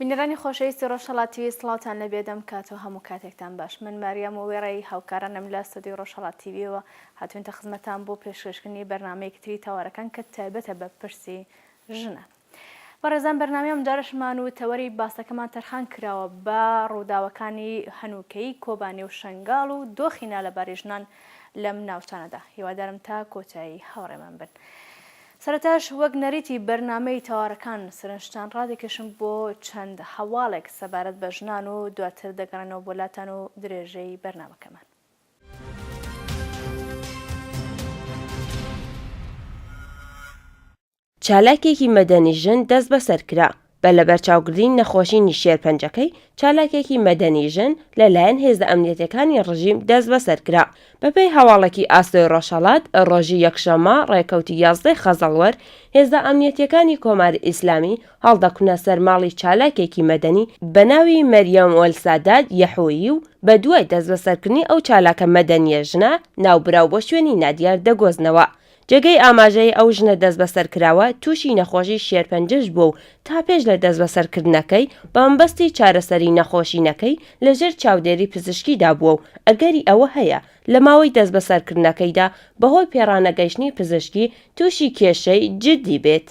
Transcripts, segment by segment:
بینەرانی خۆشەویستی ڕۆژهەڵات تیوی سڵاوتان لێبێ دەم کات و هەموو کاتێکتان باش من ماریام و وێڕای هاوکارانم لە ستۆدیۆی ڕۆژهەڵات تیویەوە هاتوینتە خزمەتان بۆ پێشکەشکردنی بەرنامەیەکی تری تەوارەکان کە تایبەتە بە پرسی ژنان. بەڕێزان بەرنامەی ئەمجارەشمان و تەوەری باسەکەمان تەرخان کراوە بە ڕووداوەکانی هەنووکەیی کۆبانێ و شەنگاڵ و دۆخی نالەباری ژنان لەم ناوچانەدا. هیوادارم تا کۆتایی هاوڕێمان بن. سەرەتاش وەک نەریتی بەرنامەی تەوارەکان سەرنجتان ڕادەکێشم بۆ چەند هەواڵێک سەبارەت بە ژنان و دواتر دەگەڕێنەوە بۆ لاتان و درێژەی بەرنامەکەمان. چالاکێکی مەدەنی ژن دەستبەسەر کرا. بە لەبەرچاوگرتنی نەخۆشینی شێرپەنجەکەی، چالاکێکی مەدەنی ژن لە لایەن هێزە ئەمنیەتیەکانی ڕژیم دەستبەسەر کرا. بەپێی هەواڵێکی ئاسۆی ڕۆژهەڵات، ڕۆژی یەکشەممە ڕێکەوتی یازدەی خەزەڵوەر، هێزە ئەمنیەتیەکانی کۆماری ئیسلامی هەڵدەکوتنە سەر ماڵی چالاکێکی مەدەنی بە ناوی مەریەم وەلسادات یەحۆیی و بە دوای دەستبەسەرکردنی ئەو چالاکە مەدەنییە ژنە، ناوبراو بۆ شوێنی نادیار دەگۆزنەوە. جێگەی ئاماژەیە ئەو ژنە دەستبەسەرکراوە تووشی نەخۆشی شێرپەنجەش بووە و تا پێش لە دەستبەسەرکردنەکەی بە مەبەستی چارەسەری نەخۆشینەکەی لەژێر چاودێری پزیشکیدا بووە و ئەگەری ئەوە هەیە لە ماوەی دەستبەسەرکردنەکەیدا بەهۆی پێڕانەگەیشتنی پزیشکی تووشی کێشەی جیددی بێت.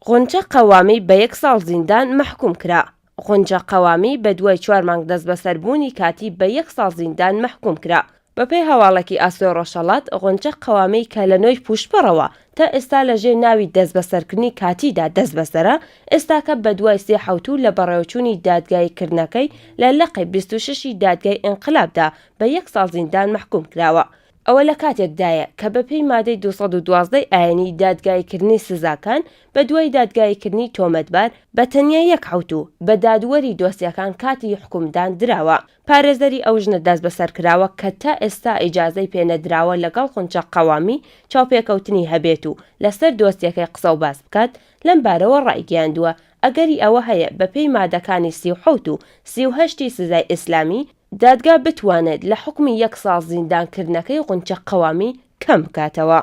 غونچە قەوامی بە یەک ساڵ زیندان مەحکووم کرا. غونچە قەوامی بە دوای چوار مانگ دەستبەسەربوونی کاتی بە یەک ساڵ زیندان مەحکووم کرا. بەپێی هەواڵێکی ئاسۆی ڕۆژهەڵات، غونچە قەوامی کە لە نۆی پووشپەڕەوە تا ئێستا لە ژێر ناوی دەستبەسەرکردنی کاتیدا دەستبەسەرە، ئێستاکە بە دوای سێ حەوتوو لە بەڕێوەچوونی دادگاییکردنەکەی لە لقی 26 ی دادگای ئینقلابدا بە یەک ساڵ زیندان مەحکووم کراوە. ئەوە لە کاتێکدایە کە بە پێی مادەی 212 ی ئاینی دادگاییکردنی سزاکان، بە دوای دادگاییکردنی تۆمەتبار بە تەنیا یەک حەوتوو بە دادوەری دۆسیەکان کاتی حوکمدان دراوە. پارێزەری ئەو ژنە دەستبەسەرکراوە کە تا ئێستا ئیجازەی پێنەدراوە لەگەڵ خونچە قەوامی چاوپێکەوتنی هەبێت و لەسەر دۆسیەکەی قسەوباس بکات، لەم بارەوە ڕایگەیاندووە، ئەگەری ئەوە هەیە بەپێی مادەکانی 37 و 38 ی سزای ئیسلامی، دادگا بتوانێت لە حوکمی یەک ساڵ زیندانکردنەکەی غونچە قەوامی کەم بکاتەوە.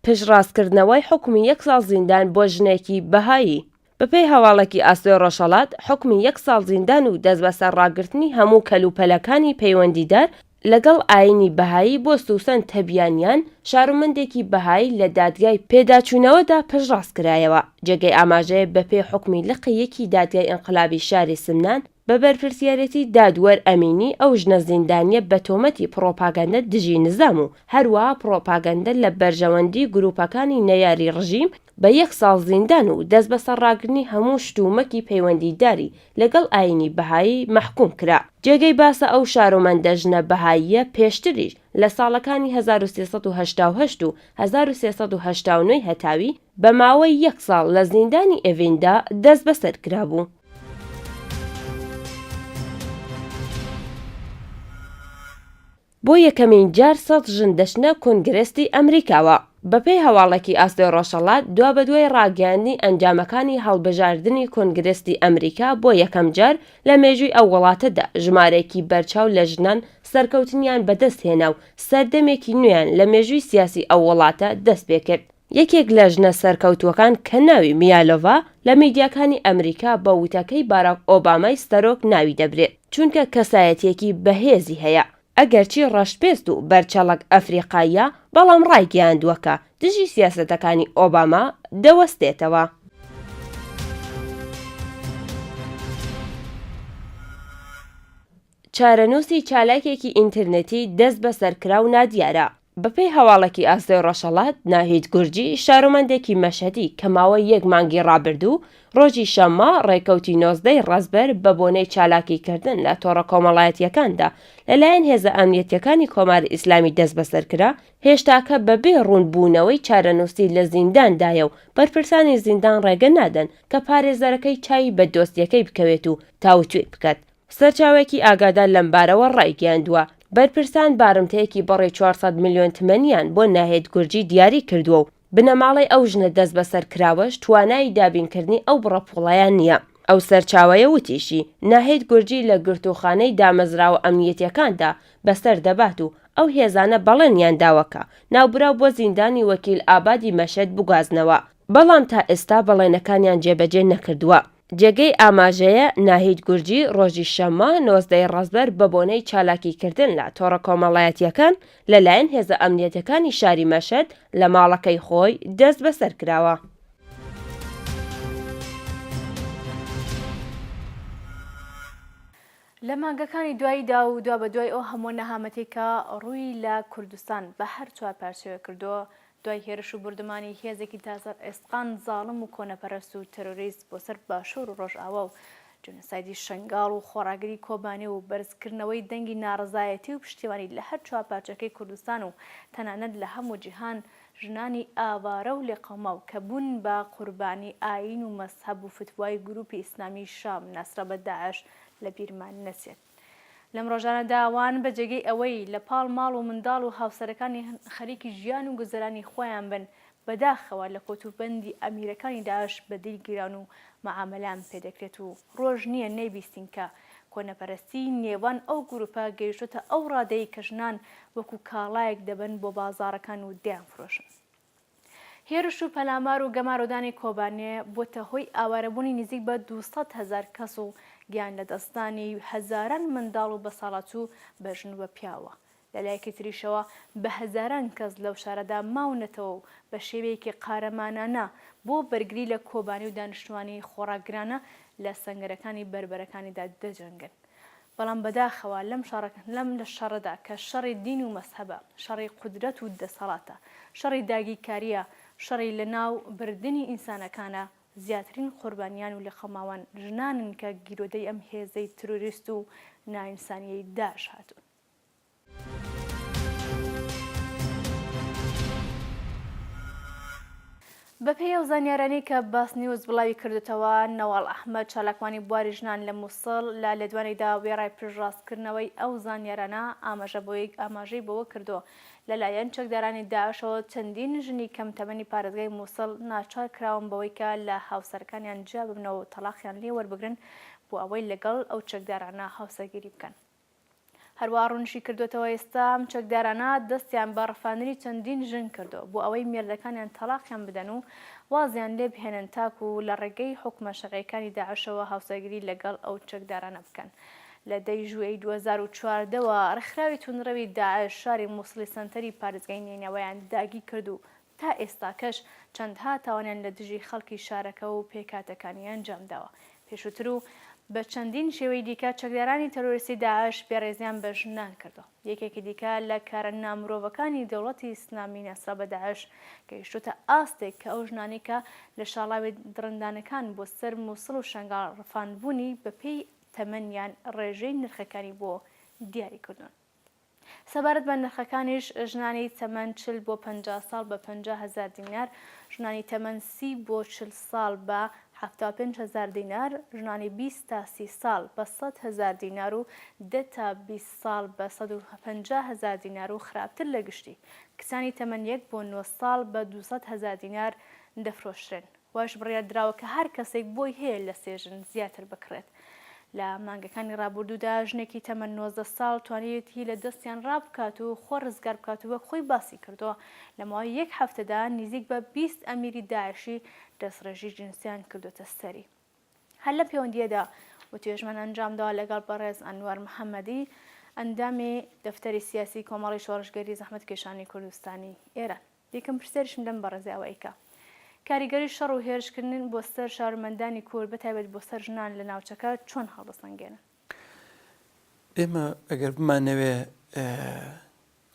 پشتڕاستکردنەوەی حوکمی یەک ساڵ زیندان بۆ ژنێکی بەهایی. بەپێی هەواڵێکی ئاسۆی ڕۆژهەڵات، حوکمی یەک ساڵ زیندان و دەستبەسەرڕاگرتنی هەموو کەلوپەلەکانی پەیوەندیدار لەگەڵ ئایینی بەهایی بۆ سوسەن تەبیانیان، شارۆمەندێکی بەهایی لە دادگای پێداچوونەوەدا پشتڕاست کرایەوە. جێگەی ئاماژەیە بەپێی حوکمی لقی یەکی دادگای ئینقلابی شاری سمنان، بە بەرپرسیارێتی دادوەر ئەمینی ئەو ژنە زیندانییە بە تۆمەتی پڕۆپاگەندە دژی نزام و هەروەها پڕۆپاگەندە لە بەرژەوەندی گرووپەکانی نەیاری ڕژیم بە یەک ساڵ زیندان و دەستبەسەرڕاگرتنی هەموو شتومەکی پەیوەندیداری لەگەڵ ئایینی بەهایی مەحکووم کرا. جێگەی باسە ئەو شارۆمەندە ژنە بەهاییە پێشتریش لە ساڵەکانی 1388 و 1389 ی هەتاوی بە ماوەی یەک ساڵ لە زیندانی ئێڤیندا دەستبەسەر کرابوو. بۆ یەکەمین جار سەد ژن دەچنە کۆنگرێستی ئەمریکاوە. بەپێی هەواڵێکی ئاسۆی ڕۆژهەڵات، دوابەدوای ڕاگەیاندنی ئەنجامەکانی هەڵبژاردنی کۆنگرێستی ئەمریکا بۆ یەکەم جار لە مێژووی ئەو وڵاتەدا ژمارەیەکی بەرچاو لە ژنان سەرکەوتنیان بەدەست هێنا و سەردەمێکی نوێیان لە مێژووی سیاسی ئەو وڵاتە دەست پێکرد. یەکێک لە ژنە سەرکەوتووەکان کە ناوی میالۆڤا لە میدیاکانی ئەمریکا بە وتەکەی باراک ئۆبامای سەرۆک ناوی دەبرێت، چونکە کەسایەتییەکی بەهێزی هەیە، ئەگەرچی ڕەشپێست و بەرچەڵەک ئەفریقاییە، بەڵام ڕایگەیاندووە کە دژی سیاسەتەکانی ئۆباما دەوەستێتەوە. چارەنووسی چالاکێکی ئینترنێتی دەستبەسەرکراو نادیارە. بەپێی هەواڵێکی ئاسۆی ڕۆژهەڵات، ناهید گورجی، شارۆمەندێکی مەشهەدی کە ماوەی یەک مانگی ڕابردوو، ڕۆژی شەممە ڕێکەوتی 19 ی ڕەزبەر بە بۆنەی چالاکی کردن لە تۆڕە کۆمەڵایەتییەکاندا لەلایەن هێزە ئەمنیەتییەکانی کۆماری ئیسلامی دەستبەسەر کرا، هێشتاکە بەبێ ڕوون بوونەوەی چارەنووسی لە زیندان دایە و بەرپرسانی زیندان ڕێگە نادەن کە پارێزەرەکەی چاوی بە دۆسیەکەی بکەوێت و تاوتوێی بکات. سەرچاوەیەکی ئاگادار لەمبارەوە ڕایگەیاندووە، بەرپرسان بارمتەیەکی بڕی 400 ملیۆن تمەنیان بۆ ناهید گورجی دیاری کردووە و بنەماڵەی ئەو ژنە دەستبەسەرکراوەش توانایی دابینکردنی ئەو بڕە پووڵەیان نییە. ئەو سەرچاوەیە وتیشی، ناهید گورجی لە گرتووخانەی دامەزراوە ئەمنیەتییەکاندا بەسەر دەبات و ئەو هێزانە بەڵێنیان داوە کە ناوبراو بۆ زیندانی وەکیل ئابادی مەشهەد بگوازنەوە، بەڵام تا ئێستا بەڵێنەکانیان جێبەجێ نەکردووە. جێگەی ئاماژەیە، ناهید گورجی ڕۆژی شەممە 19 ی ڕەزبەر بەبۆنەی چالاکیکردن لە تۆڕە کۆمەڵایەتییەکان لەلایەن هێزە ئەمنیەتییەکانی شاری مەشهەد لە ماڵەکەی خۆی دەستبەسەر کراوە. لە مانگەکانی دواییدا و دوابەدوای ئەو هەموو نەهامەتیەی کە ڕووی لە کوردستان بە هەر چوار پارچەوە کردووە، دوای هێرش و بوردومانی هێزێکی تازە ئێسقان زاڵم و کۆنەپەرست و تێرۆریست بۆ سەر باشوور و ڕۆژئاوا و جینۆسایدی شەنگاڵ و خۆڕاگری کۆبانێ و بەرزکردنەوەی دەنگی ناڕەزایەتی و پشتیوانی لە هەر چوار پارچەکەی کوردستان و تەنانەت لە هەموو جیهان ژنانی ئاوارە و لێقەوماو کە بوون بە قوربانی ئایین و مەزهەب و فتوای گروپی ئیسلامی شام ناسراو بە داعش لە بیرمان نەچێت. لەم ڕۆژانەدا ئەوان بە جێگەی ئەوەی لە پاڵ ماڵ و منداڵ و هاوسەرەکانی خەریکی ژیان و گوزەرانی خۆیان بن بەداخەوە لە کۆت و بەندی ئەمیرەکانی داعش بە دیل گیراون و مەعامەلەیان پێ دەکرێت و ڕۆژ نییە نەیبیستین کە کۆنەپەرستی نێوان ئەو گروپە گەیشتۆتە ئەو ڕادەی کە ژنان وەکو کاڵایەک دەبەن بۆ بازاڕەکان و دەیانفرۆشن. هێرش و پەلامار و گەمارۆدانی کۆبانێ بووەتە هۆی ئاوارەبوونی نزیک بە 200 هەزار کەس و گیان لەدەستدانی هەزاران منداڵ و بەساڵاچوو بە ژن و بە پیاوە. لە لایەکی تریشەوە بە هەزاران کەس لەو شارەدا ماونەتەوە و بە شێوەیەکی قارەمانانە بۆ بەرگری لە کۆبانی و دانیشتوانی خۆڕاگرانە لە سەنگەرەکانی بەربەرەکانیدا دەجەنگن. بەڵام بەداخەوە لەم شەڕە لەم لە شەڕەدا کە شەڕی دین و مەزهەبە، شەڕی قودرەت و دەسەڵاتە، شەڕی داگیرکارییە، شەڕی لەناو بردنی ئینسانەکانە، زیاترین قوربانیان و لێقەوماوان ژنانن کە گیرۆدەی ئەم هێزەی ترۆریست و نائینسانیەی داعش هاتوون. بەپێی ئەو زانیارانەی کە باسنیوز بڵاوی کردوتەوە، نەواڵ ئەحمەد چالاکوانی بواری ژنان لە موسڵ لە لێدوانێکدا وێڕای پشتڕاستکردنەوەی ئەو زانیارانە ئاماژە ئاماژەی بەوە کردووە لەلایەن چەکدارانی داعشەوە چەندین ژنی کەم تەمەنی پارێزگای موسڵ ناچار کراون بەوەی کە لە هاوسەرەکانیان جیا ببنەوە و تەڵاقیان لێ وەربگرن بۆ ئەوەی لەگەڵ ئەو چەکدارانە هاوسەرگیری بکەن. هەروەها ڕوونیشیکردووەتەوە، ئێستا ئەم چەکدارانە دەستیان بە ڕفاندنی چەندین ژن کردووە بۆ ئەوەی مێردەکانیان تەڵاقیان بدەن و وازیان لێ بهێنن تاکو لە ڕێگەی حوکمە شەرعیەکانی داعشەوە هاوسەرگیری لەگەڵ ئەو چەکدارانە بکەن. لە دە ی ژوئیەی 2014 وە ڕێکخراوی توندڕەوی داعش شاری موسڵی سەنتەری پارێزگای نەینەوایان داگیرکرد و تا ئێستاکەش چەندها تاوانیان لە دژی خەڵکی شارەکە و پێکهاتەکانی ئەنجامداوە. پێشووتر و بە چەندین شێوەی دیکە چەکدارانی تێرۆریستی داعش بێڕێزیان بە ژنان کردووە. یەکێکی دیکە لە کارە نامرۆڤەکانی دەوڵەتی ئیسلامی ناسراو بە داعش گەیشتووەتە ئاستێک کە ئەو ژنانەی کە لە شاڵاوی دڕندانەکان بۆ سەر موسڵ و شەنگاڵ ڕفاندبوونی بەپێی تەمەنیان ڕێژەی نرخەکانی بۆ دیاری کردوون. سەبارەت بە نرخەکانیش، ژنانی تەمەن 40 بۆ 50 ساڵ بە 50 هەزار دینار، ژنانی تەمەن 30 بۆ 40 ساڵ بە 75 هەزار دینار، ژنانی 20 تا 30 ساڵ بە 100 هەزار دینار و دە تا 20 ساڵ بە 150 هەزار دینار و خراپتر لە گشتی، کچانی تەمەن یەک بۆ نۆ ساڵ بە 200 هەزار دینار دەفرۆشرێن. واش بڕیار دراوە کە هەر کەسێک بۆی هەیە لە سێ ژن زیاتر بکڕێت. لە مانگەکانی ڕابوردوودا ژنێکی تەمەن 19 ساڵ توانیویەتی لە دەستیان ڕابکات و خۆ ڕزگار بکات و وەک خۆی باسی کردووە لە ماوەی یەک هەفتەدا نیزیک بە 20 ئەمیری داعشی دەستڕێژی جنسیان کردووەتە سەری. هەر لەم پێوەندییەدا وتوێژمان ئەنجامداوە لەگەڵ بەڕێز ئەنوەر محەممەدی ئەندامی دەفتەری سیاسی کۆمەڵی شۆڕشگێری زەحمەتکێشانی کوردستانی ئێران. یەکەم پرسیاریشم لەم بەڕێزە ئەوەی کە کاریگەری شەڕ و هێرشکردن بۆ سەر شارۆمەندانی کورد بە تایبەت بۆ سەر ژنان لە ناوچەکە چۆن هەڵدەسەنگێنن؟ ئێمە ئەگەر بمانەوێ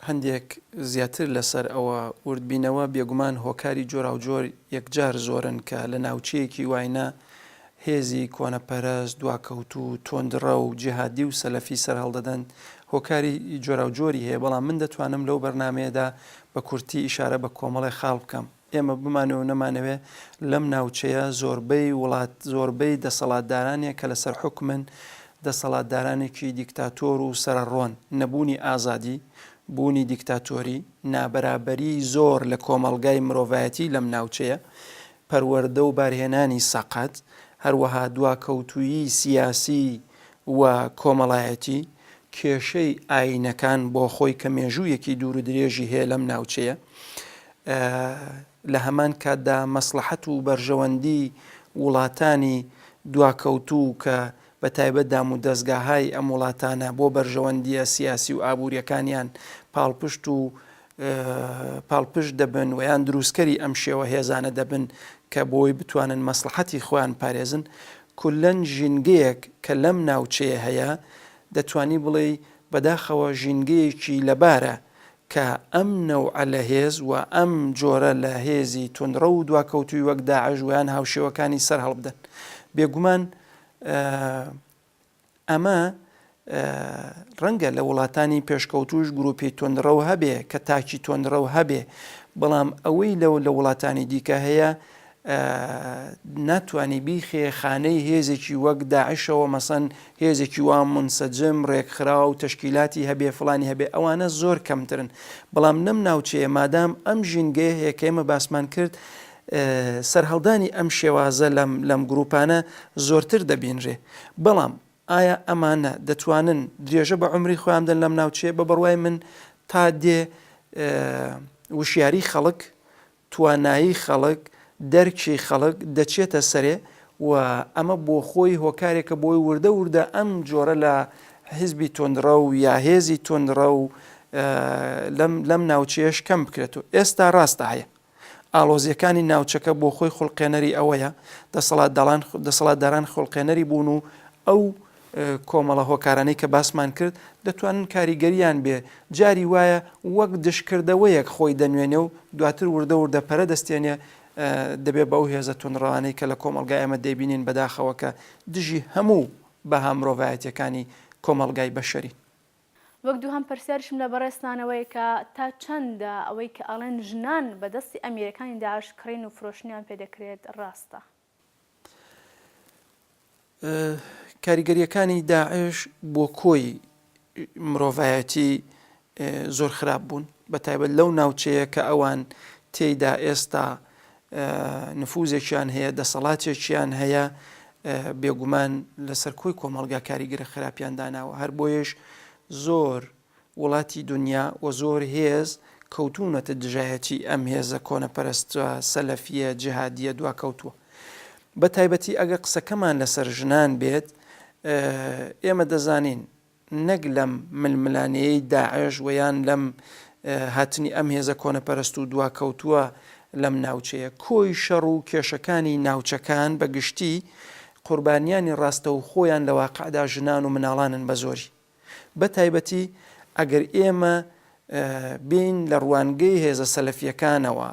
هەندێک زیاتر لەسەر ئەوە وردبینەوە بێگومان هۆکاری جۆراوجۆر یەکجار زۆرن کە لە ناوچەیەکی واینە هێزی کۆنەپەرست، دواکەوتوو، تۆندڕەو، جیهادی و سەلەفی سەرهەڵدەدەن، هۆکاری جۆراوجۆری هەیە، بەڵام من دەتوانم لەو بەرنامەیەدا بە کورتی ئیشارە بە کۆمەڵێ خاڵ بکەم. ئێمە بمانەوێ و نەمانەوێ لەم ناوچەیە زۆربەی وڵات، زۆربەی دەسەڵاتدارانێک کە لەسەر حوکمن، دەسەڵاتدارانێکی دیکتاتۆر و سەرەڕۆن، نەبوونی ئازادی، بوونی دیکتاتۆری، نابەرابەریی زۆر لە کۆمەڵگای مرۆڤایەتی لەم ناوچەیە، پەروەردە و بارهێنانی سەقەت. هەروەها دواکەوتوویی سیاسی و کۆمەڵایەتی، کێشەی ئایینەکان بۆ خۆی کە مێژوویەکی دوور و درێژی هەیە لەم ناوچەیە، لە هەمان کاتدا مەسڵەحەت و بەرژەوەندی وڵاتانی دواکەوتوو کە بە تایبەت دامودەزگاهای ئەم وڵاتانە بۆ بەرژەوەندییە سیاسی و ئابوورییەکانیان پاڵپشت و پاڵپشت دەبن و یان دروستکەری ئەم شێوە هێزانە دەبن کە بۆی بتوانن مەسڵەحەتی خۆیان پارێزن کولەن ژینگەیەک کە لەم ناوچەیە هەیە دەتوانی بڵێی بەداخەوە ژینگەیەکی لەبارە کە ئەم نەوعە لە هێز و ئەم جۆرە لە هێزی توندڕەو و دواکەوتووی وەک داعش و یان هاوشێوەکانی سەرهەڵبدەن. بێگومان ئەمە ڕەنگە لە وڵاتانی پێشکەوتووش گروپی توندڕەو هەبێ کە تاکی توندڕەو هەبێ، بەڵام ئەوەی لەو لە وڵاتانی دیکە هەیە ناتوانی بیخەیە خانەی هێزێکی وەک داعشەوە مەسەن هێزێکی وا مونسەجم ڕێکخراو تەشکیلاتی هەبێ فڵانی هەبێ ئەوانە زۆر کەمترن بەڵام لەم ناوچەیە مادام ئەم ژینگەیە هەیە کە ئێمە باسمان کرد سەرهەڵدانی ئەم شێوازە لەم لەم گروپانە زۆرتر دەبینرێ بەڵام ئایا ئەمانە دەتوانن درێژە بە عومری خۆیان بدەن لەم ناوچەیە بە بڕوای من تا دێ وشیاری خەڵک توانایی خەڵک، دەرکی خەڵک دەچێتە سەرێ و ئەمە بۆ خۆی هۆکارێکە بۆی وردە وردە ئەم جۆرە لە حیزبی توندڕەو یا هێزی توندڕەو لەم لەم ناوچەیەش کەم بکرێتەوە. ئێستا ڕاستە هەیە. ئاڵۆزییەکانی ناوچەکە بۆ خۆی خوڵقێنەری ئەوەیە، دەسەڵاتداڵان دەسەڵاتداران خوڵقێنەری بوون و ئەو کۆمەڵە هۆکارانەی کە باسمان کرد دەتوانن کاریگەریان بێ، جاری وایە وەک دژکردەوەیەک خۆی دەنوێنێ و دواتر وردە وردە پەرە دەستێنێ دەبێ بەو هێزە توندڕەوانەی کە لە کۆمەڵگای ئێمە دەیبینین بەداخەوە کە دژی هەموو بەها مرۆڤایەتیەکانی کۆمەڵگای بەشەرین. وەک دووهەم پرسیاریشم لە بەڕێزتان ئەوەیە کە تا چەندە ئەوەی کە ئەڵێن ژنان بە دەستی ئەمیرەکانی داعش کڕین و فرۆشتنیان پێ دەکرێت ڕاستە؟ کاریگەرییەکانی داعش بۆ کۆی مرۆڤایەتی زۆر خراپ بوون بە تایبەت لەو ناوچەیە کە ئەوان تێیدا ئێستا نفوزێکیان هەیە دەسەڵاتێکیان هەیە بێگومان لەسەر کۆی کۆمەڵگا کاریگەرە خراپیان داناوە هەر بۆیەش زۆر وڵاتی دونیا و زۆر هێز کەوتوونەتە دژایەتی ئەم هێزە کۆنەپەرستە سەلەفییە جیهادییە دواکەوتووە. بە تایبەتی ئەگەر قسەکەمان لەسەر ژنان بێت، ئێمە دەزانین نەک لەم ململانێیەی داعش و یان لەم هاتنی ئەم هێزە کۆنەپەرست و دواکەوتووە لەم ناوچەیە، کۆی شەڕ و کێشەکانی ناوچەکان بە گشتی قوربانیانی ڕاستەوخۆیان لە واقعدا ژنان و مناڵانن بە زۆری. بە تایبەتی ئەگەر ئێمە بێین لە ڕوانگەی هێزە سەلەفیەکانەوە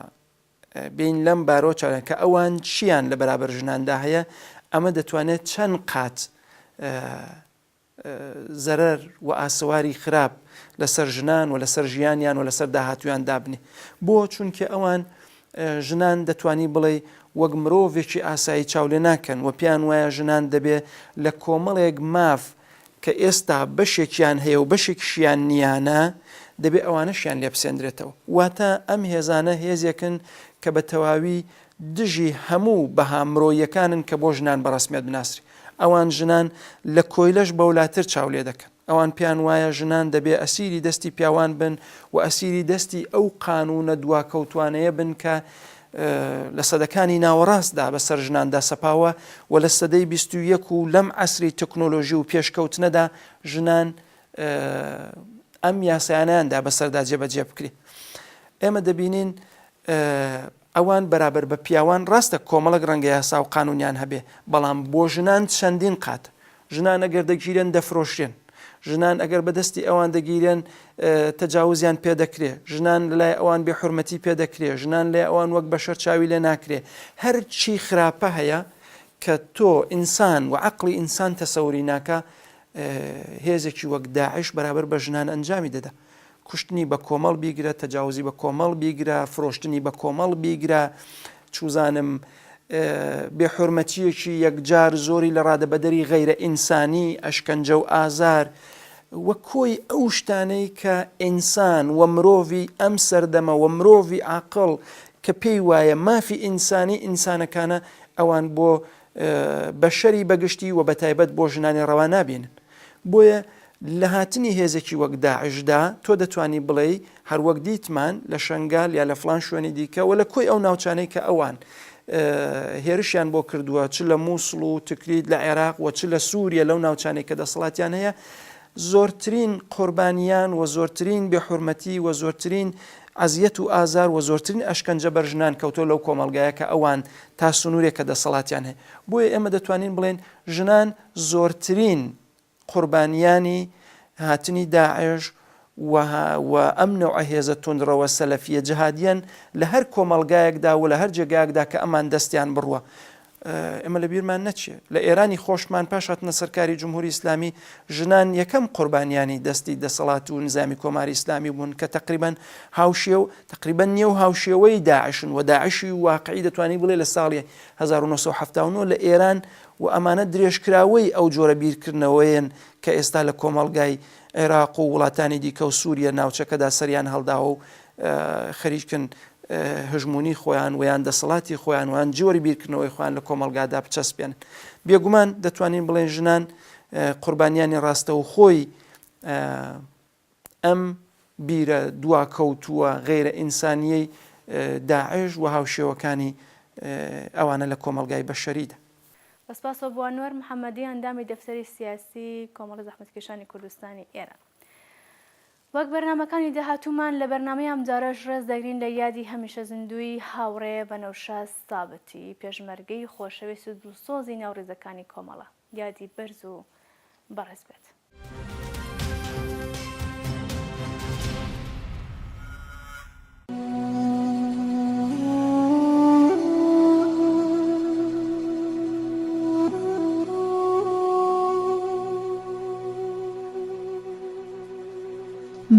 بێین لەم بارەوە چاویان کە ئەوان چیان لە بەرابەر ژناندا هەیە ئەمە دەتوانێت چەند قات زەرەر و ئاسەواری خراپ لەسەر ژنان و لەسەر ژیانیان و لەسەر داهاتویان دابنێ بۆ چونکە ئەوان ژنان دەتوانی بڵێی وەک مرۆڤێکی ئاسایی چاو لێ ناکەن و پێیان وایە ژنان دەبێ لە کۆمەڵێک ماف کە ئێستا بەشێکیان هەیە و بەشێکیشیان نییانە دەبێ ئەوانەشیان لێ بسێندرێتەوە. واتە ئەم هێزانە هێزێکن کە بە تەواوی دژی هەموو بەها مرۆییەکانن کە بۆ ژنان بە ڕەسمیەت بناسرێ. ئەوان ژنان لە کۆیلەش بەولاتر چاو لێ دەکەن. ئەوان پێیان وایە ژنان دەبێ ئەسیری دەستی پیاوان بن و ئەسیری دەستی ئەو قانوونە دواکەوتوانەیە بن کە لە سەدەکانی ناوەڕاستدا بەسەر ژناندا سەپاوە و لە سەدەی 21 و لەم عەسری تەکنۆلۆژی و پێشکەوتنەدا ژنان ئەم یاسایانیاندا بەسەردا جێبەجێ بکرێ. ئێمە دەبینین ئەوان بەرابەر بە پیاوان ڕاستە کۆمەڵێک ڕەنگە یاسا و قانونیان هەبێ بەڵام بۆ ژنان چەندین قات ژنان ئەگەر دەگیرێن دەفرۆشرێن ژنان ئەگەر بەدەستی ئەوان دەگیرێن تەجاوزیان پێ دەکرێ ژنان لەلای ئەوان بێ حورمەتی پێ دەکرێ ژنان لای ئەوان وەک بەشەر چاوی لێ ناکرێ هەرچی خراپە هەیە کە تۆ ئینسان و عەقڵی ئینسان تەسەوری ناکا هێزێکی وەک داعش بەرابەر بە ژنان ئەنجامی دەدا کوشتنی بە کۆمەڵ بیگرە، تەجاوزی بە کۆمەڵ بیگرە، فرۆشتنی بە کۆمەڵ بیگرە، چوزانم بێ حورمەتییەکی یەکجار زۆری لە ڕادەبەدەری غەیرە ئینسانی، ئەشکەنجە و ئازار و کۆی ئەو شتانەی کە ئینسان و مرۆڤی ئەم سەردەمە و مرۆڤی عاقڵ کە پێی وایە مافی ئینسانی ئینسانەکانە ئەوان بۆ. بەشەری بەگشتی و بەتایبەت بۆ ژنانی ڕەوا نابینن. بۆیە لە هاتنی هێزێکی وەک داعشدا تۆ دەتوانی بڵێی هەر وەک دیتمان لە شەنگال یا لە فڵان شوێنی دیکە و لە کۆی ئەو ناوچانەی کە ئەوان هێرشیان بۆ کردووە چ لە مووسڵ و تکریت لە عێراق و چ لە سووریە لەو ناوچانەی کە دەسەڵاتیان هەیە زۆرترین قوربانیان و زۆرترین بێحورمەتی و زۆرترین ئەزیەت و ئازار و زۆرترین ئەشکەنجە بەر ژنان کەوتووە لەو کۆمەڵگایە کە ئەوان تا سنوورێک کە دەسەڵاتیان هەیە بۆیە ئێمە دەتوانین بڵێین ژنان زۆرترین قوربانیانی هاتنی داعش و و ئەم نەوعە هێزە توندڕەوە سەلەفیە جهادیەن لە هەر کۆمەڵگایەکدا و لە هەر جێگایەکدا کە ئەمان دەستیان بڕوە ئێمە لە بیرمان نەچێ لە ئێرانی خۆشمان پاش هاتنە سەرکاری جمهوری ئیسلامی ژنان یەکەم قوربانیانی دەستی دەسەڵات و نزامی کۆماری ئیسلامی بوون کە تقریبا هاوشێو تقریبا نییە و هاوشێوەی داعشن و داعشی واقعی دەتوانانی بڵێ لە ساڵی 1970 لە ئێران و ئەمانە درێژکراوەی ئەو جۆرە بیرکردنەوەیەن کە ئێستا لە کۆمەڵگای عێراق و وڵاتانی دیکە و سووریە ناوچەکەدا سەریان هەڵداوە و خەریکن هەژموونی خۆیان و یان دەسەڵاتی خۆیان وان جۆری بیرکردنەوەی خۆیان لە کۆمەڵگادا بچەسپێنن. بێگومان دەتوانین بڵێن ژنان قوربانیانی ڕاستەوخۆی ئەم بیرە دواکەوتووە غەیرە ئینسانییەی داعش و هاوشێوەکانی ئەوانە لە کۆمەڵگای بەشەریدا. بە سپاسەوە بۆ ئەنوەر محەمەدی ئەندامی دەفتەری سیاسی کۆمەڵی زەحمەتکێشانی کوردستانی ئێران. وەک بەرنامەکانی داهاتوومان لە بەرنامەی ئەمجارەش ڕێز دەگرین لە یادی هەمیشە زیندووی هاوڕێ بەنەوشە سابتی پێشمەرگەی خۆشەویست و دڵسۆزی ناو ڕیزەکانی کۆمەڵە. یادی بەرز و بەڕێز بێت.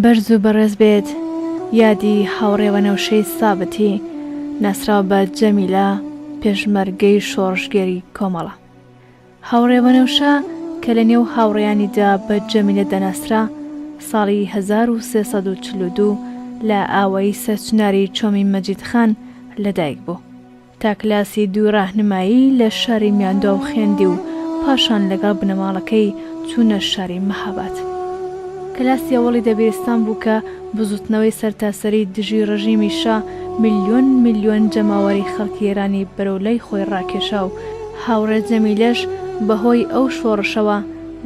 بەرز و بەڕێز بێت یادی هاوڕێ وەنەوشەی سابتی ناسراو بە جەمیلە پێشمەرگەی شۆڕشگێری کۆمەڵە. هاوڕێ وەنەوشە کە لە نێو هاوڕێیانیدا بە جەمیلە دەناسرا، ساڵی 1342 لە ئاوایی سەرچناری چۆمی مەجیدخان لەدایک بوو. تا کلاسی دووی ڕاهنمایی لە شاری میاندواو خوێندی و پاشان لەگەڵ بنەماڵەکەی چوونە شاری مەهاباد. کلاسی ئەوەڵی دەبیرستان بوو کە بزووتنەوەی سەرتاسەری دژی ڕژیمی شا ملیۆن ملیۆن جەماوەری خەڵکی ئێرانی بەرەو لای خۆی ڕاکێشا و هاوڕێ جەمیلەش بە هۆی ئەو شۆڕشەوە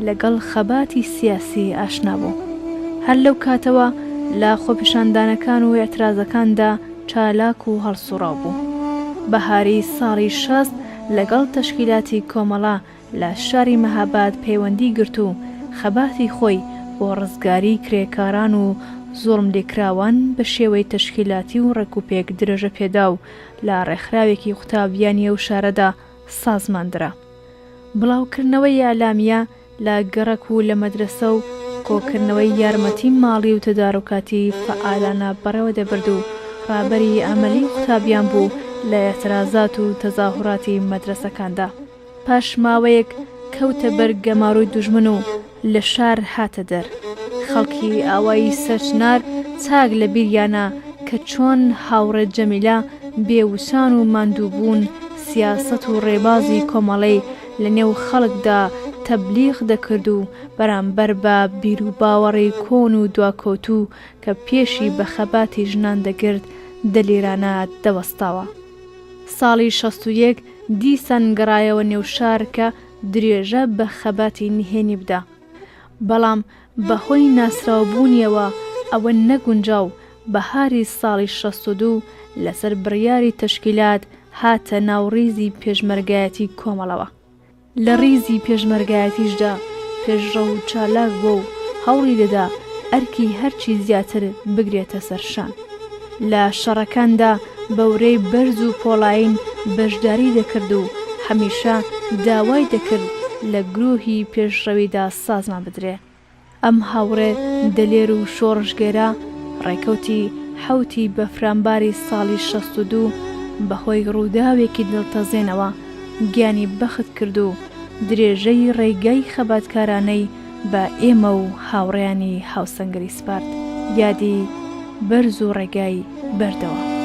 لەگەڵ خەباتی سیاسی ئاشنا بوو. هەر لەو کاتەوە لە خۆپیشاندانەکان و ئیعترازەکاندا چالاک و هەڵسوڕاو بوو. بەهاری ساڵی 60 لەگەڵ تەشکیلاتی کۆمەڵە لە شاری مەهاباد پەیوەندی گرت و خەباتی خۆی بۆ ڕزگاریی کرێکاران و زوڵملێکراوان بە شێوەی تەشکیلاتی و ڕێکوپێک درێژە پێدا و لە ڕێکخراوێکی قوتابیانی ئەو شارەدا سازمان درا. بڵاوکردنەوەی ئیعلامیە لە گەڕەک و لە مەدرەسە و کۆکردنەوەی یارمەتی ماڵی و تەداروکاتی فەعالانە بەڕێوە دەبرد و ڕابەری عەمەلی قوتابیان بوو لە ئیعترازات و تەزاهوراتی مەدرەسەکاندا. پاش ماوەیەک کەوتە بەر گەمارۆی دوژمن و لە شار هاتە دەر. خەڵکی ئاوایی سەرچنار چاک لە بیریانە کە چۆن هاوڕێ جەمیلە بێ وچان و ماندووبوون سیاسەت و ڕێبازی کۆمەڵەی لە نێو خەڵکدا تەبلیغ دەکرد و بەرامبەر بە بیروباوەڕی کۆن و دواکەوتوو کە پێشی بە خەباتی ژنان دەگرت دلێرانە دەوەستاوە. ساڵی 61 دیسان گەڕایەوە نێو شار کە درێژە بە خەباتی نهێنی بدا. بەڵام بە هۆی ناسراوبوونیەوە ئەوە نەگونجا و بەهاری ساڵی 62 لەسەر بڕیاری تەشکیلات هاتە ناو ڕیزی پێشمەرگایەتی کۆمەڵەوە. لە ڕیزی پێشمەرگایەتیشدا پێشڕەو و چالاک بووە و هەوڵی دەدا ئەرکی هەرچی زیاتر بگرێتە سەر شان. لە شەڕەکاندا بە ورەی بەرز و پۆڵایین بەشداری دەکرد و هەمیشە داوای دەکرد لە گرووهی پێشڕەویدا سازمان بدرێ. ئەم هاوڕێ دلێر و شۆڕشگێرە ڕێکەوتی حەوتی بەفرانباری ساڵی 62 بە هۆی ڕووداوێکی دڵتەزێنەوە گیانی بەخت کرد و درێژەی ڕێگای خەباتکارانەی بە ئێمە و هاوڕێیانی هاوسەنگەری سپارد. یادی بەرز و ڕێگای بەردەوام.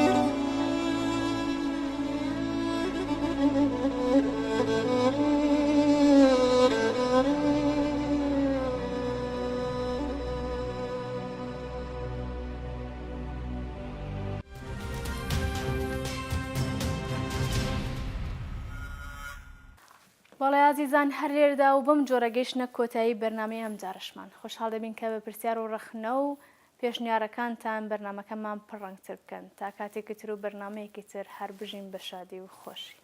بەڵێ ئازیزان هەر لێرەدا و بەم جۆرە گەیشتنە کۆتایی بەرنامەی ئەمجارەشمان. خۆشحاڵ دەبین کە بە پرسیار و ڕەخنە و پێشنیارەکانتان بەرنامەکەمان پڕ ڕەنگتر بکەن. تا کاتێکی تر و بەرنامەیەکی تر هەر بژین بە شادی و خۆشی.